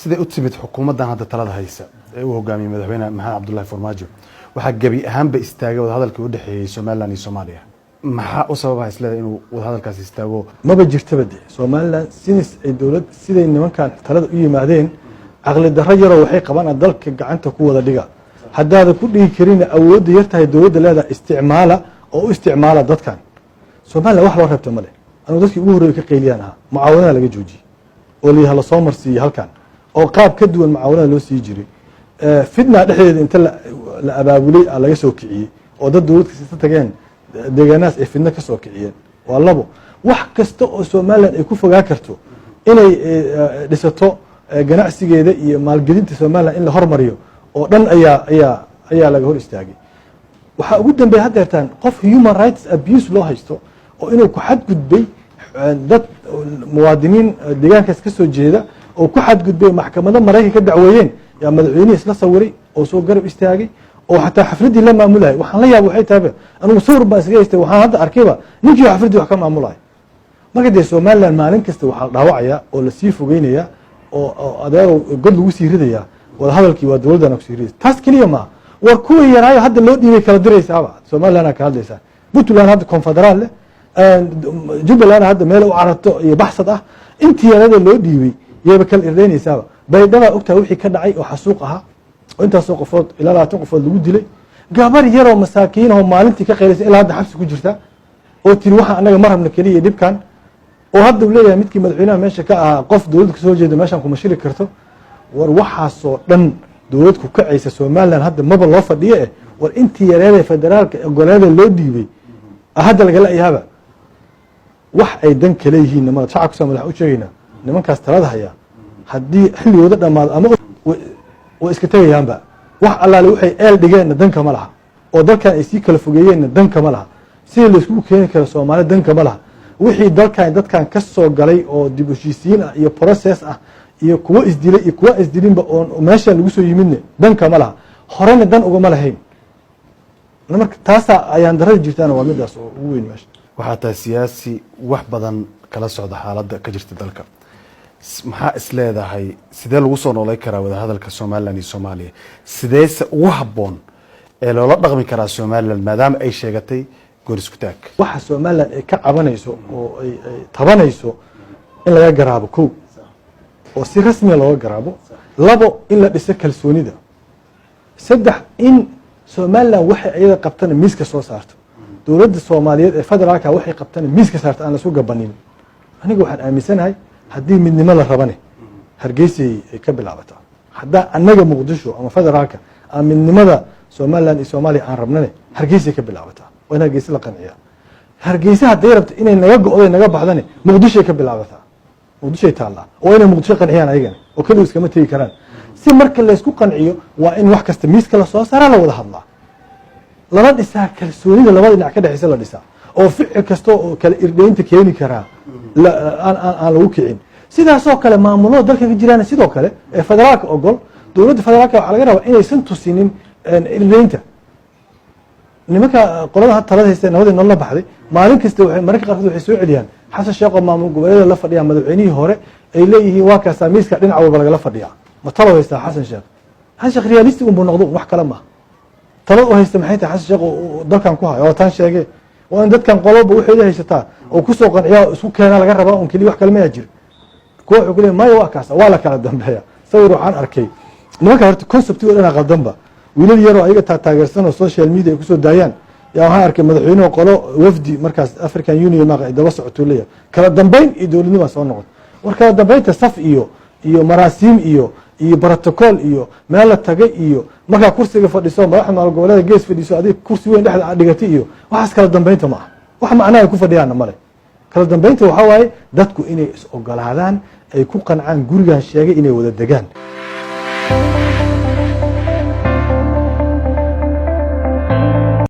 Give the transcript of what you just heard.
Siday u timid xukuumaddan hadda talada haysa ee uu hogaamiyey Madaxweyne Maxamed Cabdullahi Farmaajo, waxaa gebi ahaanba istaagay wadahadalkii udhexeeyey Somaliland iyo Soomaaliya. Maxaa u sababa isleedahay inuu wadahadalkaasi istaago? Maba jirtaba de. Somaliland sidiis ay dowlad, siday nimankan talada u yimaadeen, caqli darro yaroo waxay qabaan dalka gacanta ku wada dhiga. Haddaada ku dhigi karina, awoodda yartahay dowladda leedaha isticmaala oo u isticmaala dadkan. Somaliland wax loo reebta ma leh. Anugu dadkii ugu horreey ka qayliyaan ahaa. Mucaawanada laga joojiyey oo layihi lasoo marsiiyey halkan oo qaab ka duwan mucaawanada loo sii jiray. Fitna dhexdeeda inta la abaabulay a laga soo kiciyey oo dad dowlad kasta tageen deegaanahaas ay fitno ka soo kiciyeen. Waa labo. Wax kasta oo Somaliland ay ku fogaa karto inay dhisato ganacsigeeda iyo maalgelinta Somaliland in la hormariyo oo dhan ayaa laga hor istaagay. Waxaa ugu dambeeya haddeertaan qof human rights abuse loo haysto oo inuu ku xadgudbay dad muwaadiniin deegaankaas ka soo jeeda oo ku xadgudbay, maxkamado Maraykan ka dacweeyeen, yaa madaxweynihii isla sawiray oo soo garab istaagay oo xataa xafladdii la maamulahay. Waxaan la yaaba waxay tahay, anigu sawir baan iskaga haystay, waxaan hadda arkayba ninkii xafladdii wax ka maamulahay. Marka dee Somaliland maalin kasta waxaa la dhaawacaya oo lasii fogeynaya oo adeerow god lagu sii ridayaa wadahadalkii waa dowladdana kusii ridaysa. Taas keliya maaha. War kuwii yaraayo hadda loo dhiibay kala diraysaaba. Somaliland ka hadlaysaa, Puntland hadda confederaal leh, Jubbaland hadda meel u cararto iyo baxsad ah, intii yarada loo dhiibay yayba kala irdaynaysaaba. Baydhabaa ogtahay wixii ka dhacay oo xasuuq ahaa oo intaasoo qofood, ilaa 20 qofood lagu dilay. Gabar yaroo masaakiinahoo maalintii ka qaylaysa ilaa hadda xabsi ku jirta oo tiri waxaan anaga ma rabna keliya dhibkan, oo hadda uu leeyahay midkii madaxweynaha meesha ka ahaa, qof dowladda kasoo horjeeda meeshaan kuma shiri karto. War waxaasoo dhan dowlad ku kacaysa Somaliland hadda maba loo fadhiyo. War intii yareedee federaalka goleeda loo dhiibay hadda lagala yaaba wax ay dan kale yihiin. Nimada shacabka Somalia waxaan u sheegaynaa, nimankaas talada haya haddii xilligooda dhamaado ama way iska tegayaanba, wax allaale waxay eel dhigeenna danka ma laha, oo dalkan ay sii kala fogeeyeenna danka ma laha, sidii layskugu keeni karo Soomaali danka ma laha. Wixii dalkan dadkan ka soo galay oo dib u heshiisiin ah iyo process ah iyo kuwo isdilay iyo kuwa isdilinba oon meeshan lagu soo yimidne danka ma laha, horena dan ugama lahayn. Marka taasaa ayaan darada jirtaana, waa midaas oo ugu weyn meesha. Waxaa tahay siyaasi wax badan kala socda xaaladda ka jirta dalka. Maxaa is leedahay, sidee lagu soo noolay karaa wadahadalka Somaliland iyo Soomaaliya? Sideese ugu habboon ee loola dhaqmi karaa Somaliland maadaama ay sheegatay goor isku taag? Waxa Somaliland ay ka cabanayso oo ay tabanayso in laga garaabo, kow, oo si rasmiya looga garaabo; labo, in la dhiso kalsoonida; saddex, in Somaliland waxay iyada qabtana miiska soo saarto, dowladda Soomaaliyeed ee federaalka waxay qabtana miiska saarto, aan laisku gabanin. Aniga waxaan aaminsanahay haddii midnimo la rabane, Hargeysay ay ka bilaabataa. Haddaa annaga Muqdisho ama federaalka aan midnimada Somaliland iyo Soomaaliya aan rabnane, Hargeysay ka bilaabataa. Waa in Hargeysa la qanciyaa. Hargeysa hadday rabto inay naga go'do, naga baxdane, Muqdishoy ka bilaabataa, Muqdishoy taallaa. Oo inay Muqdisho qanciyaan ayagana oo keligu iskama tegi karaan. Si marka laysku qanciyo, waa in wax kasta miiska la soo saaraa, la wada hadlaa, lala dhisaa kalsoonida labada dhinac ka dhexeysa la dhisaa, oo ficil kasta oo kala irdheynta keeni karaa aan lagu kicin. Sidaasoo kale maamulada dalka ka jiraan sidoo kale ee federaalka ogol dowladda federaalka waxaa laga rabaa inaysan tusinin irdheynta. Nimanka qolada had talada haysta, nabadii nolola baxday, maalin kasta waxay mararka qaarkood waxay soo celiyaan Xasan Sheekh oo maamul goboleeda la fadhiya madaxweynihii hore, ay leeyihiin waa kaasaa miiska dhinac walba lagala fadhiyaa. Ma talo haystaa Xasan Sheekh? Xasan Sheekh realistic unbuu noqdo, wax kale maaha. Talada u haysta maxay tahay Xasan Sheekh oo dalkan ku hayo? Oo taan sheege, waa in dadkan qoloba waxeeda haysataa oo kusoo qanciyaa oo isku keenaa laga rabaa un keliya, wax kale mayaa jira. Kuwa wuxuu ku leeyahay maya, waa kaasa, waa la kala dambeeya. Sawir waxaan arkay nimanka horta concept-igo dhanaa qaldanba, wiilal yaroo ayaga taageersan oo social media ay kusoo daayaan. Yaa waxaan arkay madaxweynuhu qolo wafdi markaas African Union maaqa ay daba socotuu leeyahay kala dambeyn iyo dowladnima soo noqota. War kala dambeynta saf iyo maraasiim iyo protocol iyo meel la tagay iyo markaa kursiga fadhiso, madaxda maamul goboleeda gees fadhiso, adiga kursi weyn dhexda aad dhigatay iyo waxaas kala dambeynta ma aha. Wax macnaha ay ku fadhiyaanna male. Kala dambeynta waxaa waaye dadku inay is ogolaadaan, ay ku qancaan gurigan sheegay inay wada degaan.